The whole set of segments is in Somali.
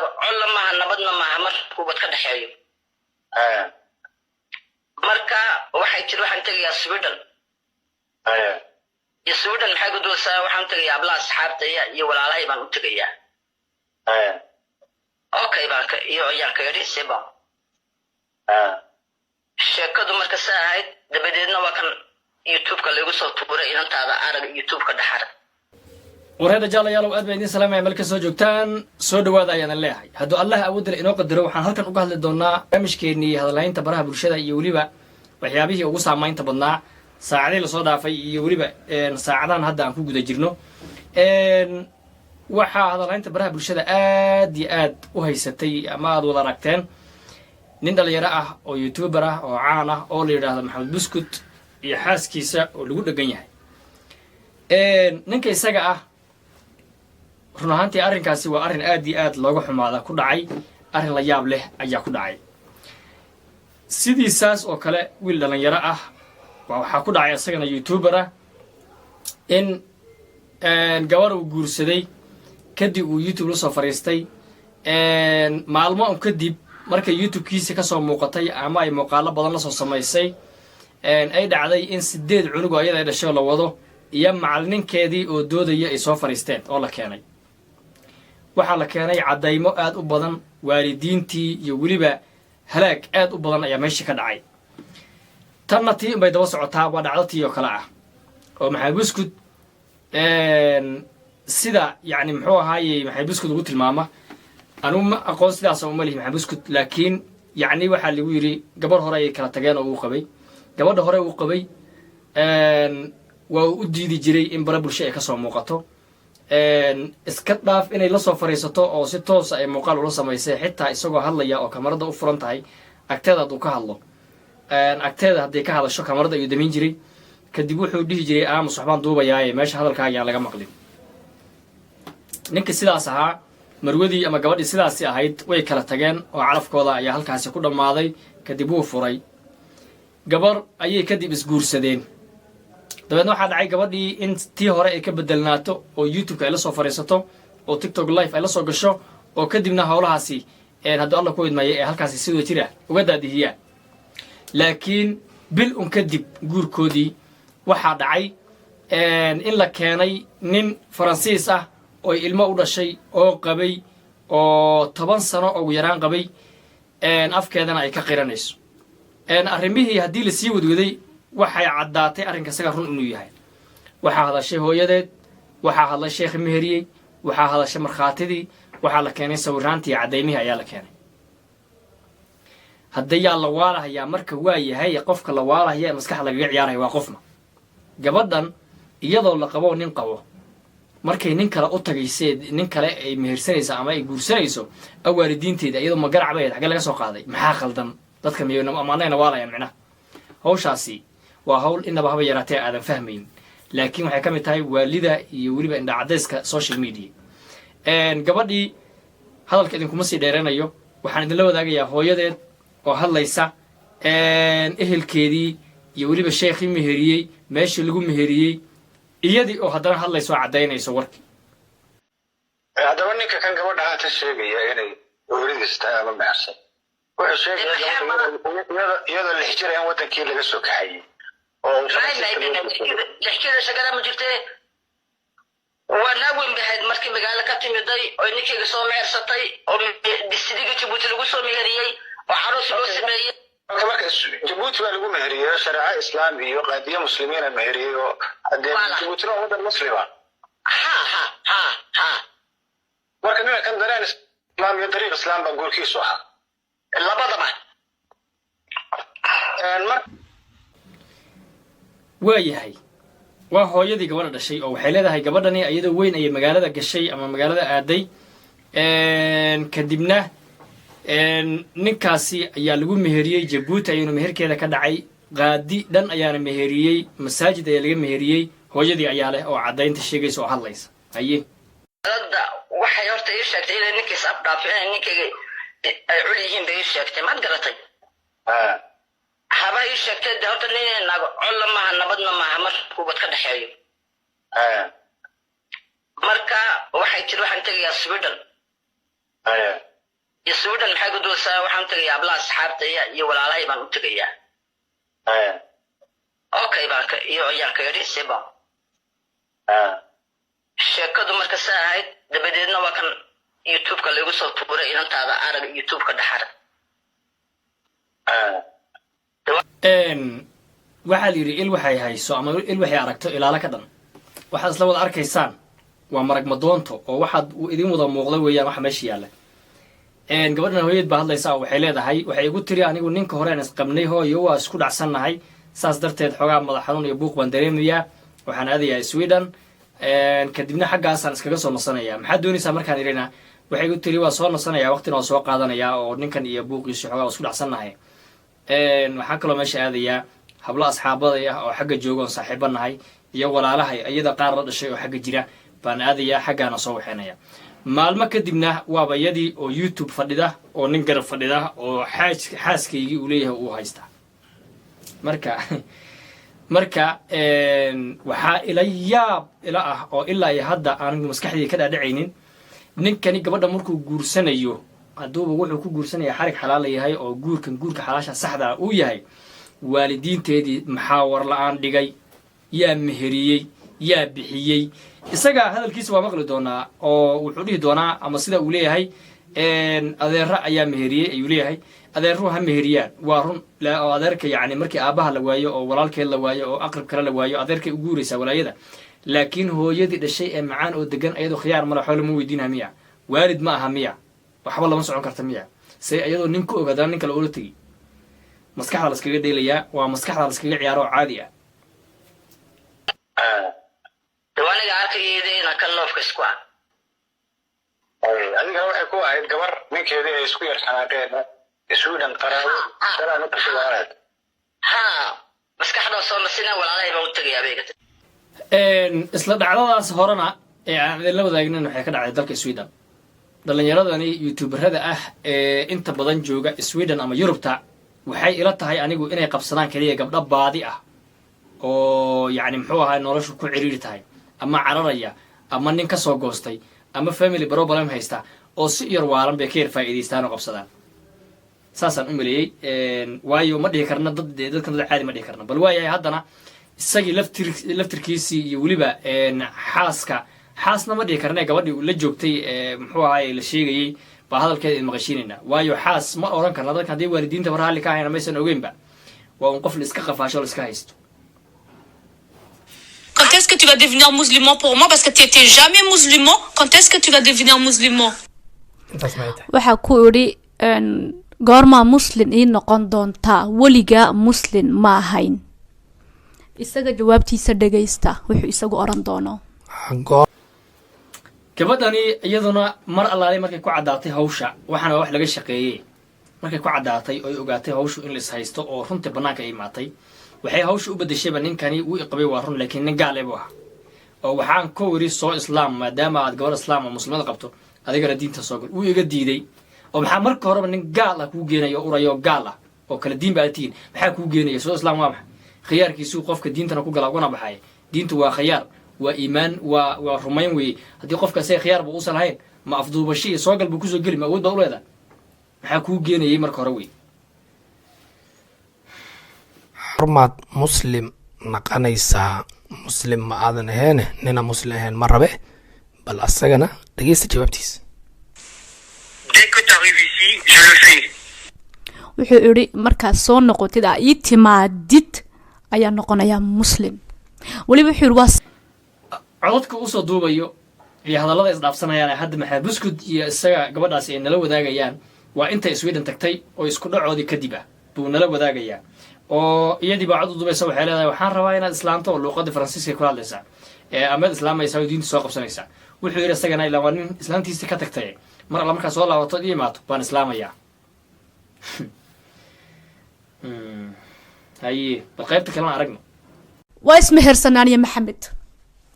naago colla maaha, nabadna maaha markuu bad ka dhexeeyo. Marka waxay tiri, "Waxaan tegayaa Sweden." Iyo Sweden maxay ku dulsaa? "Waxaan tegayaa ablaha asxaabtaya iyo walaalahay baan u tegayaa." Okay baan ka iyo ayaan ka yidhi siba. Sheekadu marka saa ahayd, dabadeedna waa kan YouTube-ka laigu soo tuuray, inantaada arag, YouTube-ka dhex arag. Wareedha jaalayaalow, aad baan idiin salaamaya. Meel kasoo joogtaan, soo dhawaada ayaanan leeyahay. Hadduu Allah awoodale inoo qadaro, waxaan halkan uga hadli doonaa barnaamijkeenii hadalhaynta baraha bulshada iyo weliba waxyaabihii ugu saamaynta badnaa saacadihii lasoo dhaafay iyo weliba saacadahan hadda aan ku guda jirno. Waxaa hadalhaynta baraha bulshada aad iyo aad u haysatay ama aad wada aragteen nin dhalinyaro ah oo YouTuber ah oo caan ah oo la yidhaahdo Maxamed Buskut iyo xaaskiisa oo lagu dhegan yahay. Ninka isaga ah, run ahaantii arrinkaasi waa arrin aad iyo aad looga xumaada ku dhacay, arrin la yaab leh ayaa ku dhacay. Sidiisaas oo kale wiil dhalinyaro ah waxaa ku dhacay, isagana YouTuber ah, in gabar uu guursaday kadib uu YouTube la soo fadhiistay. Maalmo un kadib markay YouTube-kiisa kasoo muuqatay ama ay muuqaalo badan lasoo samaysay, ay dhacday in 8 cunug oo ayada ay dhashay oo la wado iyo macalininkeedii oo doodaya ay soo fadhiisteen oo la keenay. Waxaa la keenay caddaymo aad u badan, waalidiintii iyo weliba halaag aad u badan ayaa meeshii ka dhacay. Tanna tii unbay daba socotaa, waa dhacdo tii oo kale ah oo Maxamed Buskud sida yacni muxuu ahaayey Maxamed Buskud ugu tilmaama. Anugu ma aqoon sidaasa uma lihi Maxamed Buskud, laakiin yacni waxaa lagu yidhi gabarh hore ayay kala tageen oo uu qabay. Gabadha hore uu qabay waa uu u diidi jiray in bara bulsho ay kasoo muuqato. Iska dhaaf inay lasoo fariisato oo si toosa ay muuqaal ula samaysay, xitaa isagoo hadlaya oo kamarada u furan tahay agteeda hadduu ka hadlo, agteeda hadday ka hadasho, kamarada ayuu damin jiray. Kadib wuxuu dhihi jiray, "Aamus, waxbaan duubayaaye, meesha hadalkaaga ayaan laga maqlin." Ninkii sidaas ahaa, marwadii ama gabadhii sidaasi ahayd way kala tageen oo calafkooda ayaa halkaasi ku dhammaaday. Kadib wuu furay, gabar ayay kadib isguursadeen. Dabeedna waxaa dhacay gabadhii in tii hore ay ka bedelnaato oo YouTube-ka ay la soo fadhiisato oo TikTok live ay la soo gasho oo kadibna howlahaasi, hadduu Alla ku idmaya, ee halkaasi si wada jir ah uga daadihiyaan. Laakiin bil un kadib guurkoodii waxaa dhacay in la keenay nin Faransiis ah oo ilmo u dhashay oo qabay oo 10 sano ugu yaraan qabay, afkeedana ay ka qiranayso. Arrimihii haddii lasii wadwaday, waxay caddaatay arrinka isaga run inuu yahay. Waxaa hadashay hooyadeed, waxaa hadlay sheekhi meheriyey, waxaa hadashay markhaatidii, waxaa la keenay sawiraantii, caddaymihii ayaa la keenay. Haddayaa la waalahayaa marka waa yahay qofka la waalahaya ee maskaxda lagaga ciyaaraya waa qofma? Gabadhan iyadoo la qabo, nin qabo, markay nin kale u tagaysee, nin kale ay mehersanayso ama ay guursanayso, waalidiinteeda iyadoo ma garac bay ahayd? Xaggee laga soo qaaday? Maxaa khaldan? Dadka miy ama annagana waalayaan? Micnaha hawshaasi waa hawl inaba haba yaraatee aadan fahmayn, laakiin waxay ka mid tahay waalida iyo weliba indhacadayska social media. Gabadhii hadalka idinkuma sii dheeranayo, waxaan idinla wadaagayaa hooyadeed oo hadlaysa, ehelkeedii iyo weliba sheekhii meheriyey, meeshii lagu meheriyey, iyadii oo haddana hadlayso oo caddaynayso warkii. Haddaba ninka kan gabadha haatan sheegaya inay hooyadiis tahay ama mehersan, wuxuu sheegaya iyadoo 6 jira in wadankii laga soo kaxayey oo 6 jira shagara ma jirtee. Waa naag weyn bay ahayd markii magaalo ka timiday oo ninkeyga soo mehersatay oo sidiga Jabuuti lagu soo meheriyey oo caruus loo sameeyey. Marka Jabuuti baa lagu meheriyey oo shareeco Islaam iyo qaadiyo Muslimiina meheriyey oo hadee Jabuutina waa wadan Muslima. Ha ha ha ha. Marka ninka kan dareen Islaam iyo dariiq Islaam baa guurkiisu ahaa. Labadaba. Mar Waa yahay, waa hooyadii gabadha dhashay oo waxay leedahay gabadhani iyadoo weyn ayay magaalada gashay ama magaalada aaday. Kadibna ninkaasi ayaa lagu meheriyey Jabuuti, ayuuna meherkeeda ka dhacay, qaadi dhan ayaana meheriyey, masaajid ayaa laga meheriyey. Hooyadii ayaa leh oo caddaynta sheegaysa oo hadlaysa. Haye. Hadda waxay horta ii sheegtay inay ninkiis afdhaafo, inay ninkayga ay cul yihiin bay ii sheegtay. Maad garatay? Haba ii sheegtay de. Horta nin naago colla maaha, nabadna maaha markuu bad ka dhexeeyo. Marka waxay tiri, "Waxaan tegayaa Sweden." nasaa, waxaan u tegayaa hablaha asxaabtaya iyo walaalahay baan u tegayaa. Okay baan ka iyo ayaan ka yidhi, c'est bon. Sheekadu marka saa ahayd dabadeedna waa kan YouTube-ka laigu soo tuuray, inantaada arag, YouTube-ka dhex arag. Waxaa la yidhi, il waxay hayso ama il waxay aragto ilaalo ka dhan. Waxaad isla wada arkaysaan waa marag madoonto oo waxaad idin wada muuqda weeyaan waxa meesha yaalla. Gabadhan hooyad baa hadlaysa oo waxay leedahay, waxay igu tiri, anigu ninka hore aan isqabnay, hooyo, waa isku dhacsannahay, saas darteed xoogaa madax xanuun iyo buuq baan dareemayaa, waxaan aadayaa Sweden, kadibna xaggaasaan iskaga soo nasanaya. Maxaad doonaysaa markaan idhina, waxay igu tiri, waa soo nasanaya, waqtina waa soo qaadanayaa oo ninkan iyo buuqiisu xoogaa waa isku dhacsannahay. Waxaan kaloo meesha aadayaa hablo asxaabaday ah oo xagga jooga oon saaxiibo nahay iyo walaalahay iyada qaar la dhashay oo xagga jira baan aadayaa, xaggaana soo waxeynaya. Maalmo kadibna waaba iyadii oo YouTube fadhida oo nin garab fadhida oo xaaj xaaskaygii uu leeyahay uu haystaa. Marka waxaa ila yaab ila ah oo ilaa iyo hadda aan maskaxdii ka dhaadhacaynin, ninkani gabadha markuu guursanayo, hadduuba wuxuu ku guursanaya xarig xalaala yahay oo guurkan guurka xalaasha saxda ah uu yahay, waalidiinteedii maxaa war la-aan dhigay? Yaa meheriyey? Yaa bixiyey? Isaga hadalkiisa waa maqli doonaa oo wuxuu dhihi doonaa ama sida uu leeyahay, adeero ayaa meheriyey ayuu leeyahay. Adeeruhu ha meheriyaan, waa run, oo adeerka yacni markii aabbaha la waayo oo walaalkeed la waayo oo aqrib kale la waayo, adeerkay u guuraysaa walaayada. Laakiin hooyadii dhashay ee macaan oo degan ayadoo khiyaar male, xoolo ma weydiinha miya? Waalid ma aha miya? Waxba lama socon karta miya? Se iyadoo nin ku og haddana nin kale oola tegi, maskaxda la iskaga dheelayaa, waa maskaxda la iskaga ciyaaro oo caadi ah. De aniga arkayda inaan ka loofka isku ah. Adiga waxay ku ahayd gabar ninkeedii ay isku yar xanaaqeen, Sweden qaraabo salaam u kasoo. Ha, maskaxda soo nasina, walaalahay baan u tegayaa bay iga tiri. Isla dhacdadaas horena ee aan idinla wadaagnin waxay ka dhacday dalka Sweden. Dhallinyaradani youtuberada ah ee inta badan jooga Sweden ama Yurubta waxay ila tahay anigu inay qabsadaan keliya gabdho baadi ah oo yacni muxuu ahaa noloshu ku ciriiri tahay ama cararaya ama nin ka soo goostay ama family problem haysta oo si yar waalan bay ka yar faa'iidaystaan oo qabsadaan. Saasaan u maleeyey, waayo ma dhihi karna dad dadkan dad caadi ma dhihi karna. Bal waayahay, haddana isagii laftirkiisii iyo weliba xaaska, xaasna ma dhihi karne, gabadhii la joogtay, muxuu ahaay, la sheegayey baa hadalkeeda idin maqashiinayna, waayo xaas ma oran karna dadka haddii waalidiinta war halli ka ahayna maysan ogeynba, waa un qof la iska qafaasho, la iska haysto. Quand est-ce que tu vas devenir musulman pour moi? Parce que tu étais jamais musulman. Quand est-ce que tu vas devenir musulman? Intaas maxay tahay? Waxaa ku idhi, goormaa muslin ii noqon doontaa? Weligaa muslin ma ahayn. Isaga jawaabtiisa dhagaysta, wuxuu isagu oran doono. Goor Gabadhani iyaduna mar allaalay markay ku caddaatay hawsha, waxaana wax laga shaqeeyey, markay ku caddaatay oy ogaatay hawshu in la is haysto oo runtii bannaanka ay imaatay, waxay hawsha u bedeshayba ninkani wuu iqabay, waa run, laakiin nin gaal buu ahaa oo waxaan ku wiri, soo islaam, maadaama aad gabadh islaam oo muslimada qabto, adigana diinta soo gal. Wuu iga diiday. Oo maxaa marka horeba nin gaal ah kuu geenaya oo uraya oo gaal ah oo kala diin ba aad tihiin, maxaa kuu geenaya? Soo islaam waa maxay? Khiyaarkiisuu qofka diintana ku gala ugana baxaya. Diintu waa khiyaar, waa iimaan, waa rumayn weeye. Haddii qofka isaga khiyaar ba uusan lahayn, ma afduubasho iyo soogal buu kusoo geli? Ma awood baa u leedahay? Maxaa kuu geenayay marka hore wey? Xormaad muslim naqanaysaa? Muslim ma aadan aheene, nina muslim ahayn ma rabe. Bal asagana dhegeysta jawaabtiisa. Dès que tu arrives ici, je le fais. Wuxuu idhi, markaad soo noqotid aa ii timaadid ayaa noqonayaa muslim. Weliba wuxuu yidhi waa Codadka usoo duubayo iyo hadallada isdhaafsanayaan ee hadda Maxamed Buskud iyo isaga gabadhaasi ay nala wadaagayaan waa intay Sweden tagtay oo isku dhacoodii kadib ah buu nala wadaagayaa, oo iyadii baa cod u dubaysa. Waxay leedahay, waxaan rabaa inaad islaamto, oo luuqadii Faransiiska kula hadlaysaa ee amaad islaamaysaa oo diinta soo qabsanaysaa. Wuxuu yidhi isagana, ilaa waa nin islaamtiisii ka tagtay, mar alla markaa soo laabato ii imaato baan islaamayaa. Haye, bal qaybta kalena aragno. Waa ismehersanaaniya Maxamed,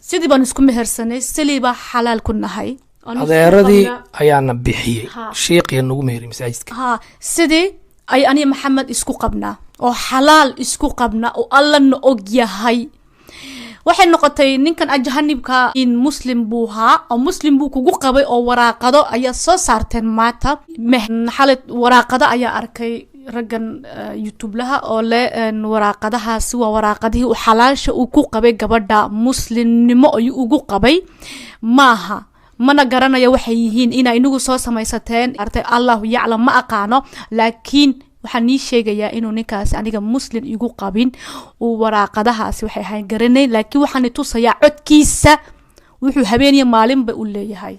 sidii baan isku mehersanay, sidii baa xalaal ku nahay. Aan isku Adeeradii qabnaa. ayaana bixiyey. Ha. Shiiqiya nagu meheriyay masaajidka. Ha, sidii ay aniga Maxamed isku qabnaa oo xalaal isku qabnaa oo Allana og yahay. Waxay noqotay ninkan ajahanibka in Muslim buu ahaa oo Muslim buu kugu qabay, oo waraaqado ayaa soo saarteen maanta. Xalay waraaqado ayaa arkay raggan YouTubelaha oo le waraaqadahaasi waa waraaqadihii uu xalaasha uu ku qabay gabadha, Muslimnimo ayuu ugu qabay. Maaha, mana garanayo waxay yihiin inaa inagu soo samaysateen artay, Allahu yaclam, ma aqaano. Laakiin waxaan nii sheegayaa inuu ninkaasi aniga Muslim igu qabin, uu waraaqadahaasi waxay ahayn garanayn. Laakiin waxaan i tusayaa codkiisa, wuxuu habeeniyo maalinba u leeyahay.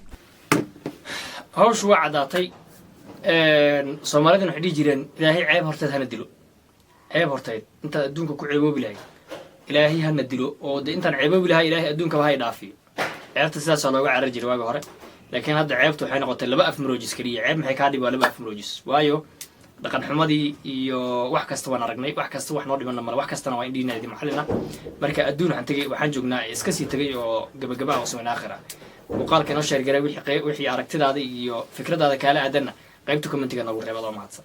Hawshu waa caddaatay. Soomaalidana waxay dhihi jireen, "Ilaahay ceeb horteed hana dilo." Ceeb horteed intaad adduunka ku ceeboobi lahayd, Ilaahay hana dilo, oo dee intaan ceeboobi lahay, Ilaahay adduunkaba hay dhaafiyo. Ceebta sidaasaa looga carari jiray waagi hore, laakiin hadda ceebta waxay noqotay laba af maroojis keliya. Ceeb maxay kaa dhib? Waa laba af maroojis, waayo dhaqan xumadii iyo wax kasta waan aragnay, wax kasta wax noo dhimanna male, wax kastana waa indhiina idin maxalina. Marka adduun waxaan tegay, waxaan joognaa iska sii tegay oo gabagaba ah oo sumin aakhir ah. Muuqaalka inoo share garay, wixii aragtidaada iyo fikradaada kaala aadanna qaybta commentiga noogu reeb. Adoo mahadsan.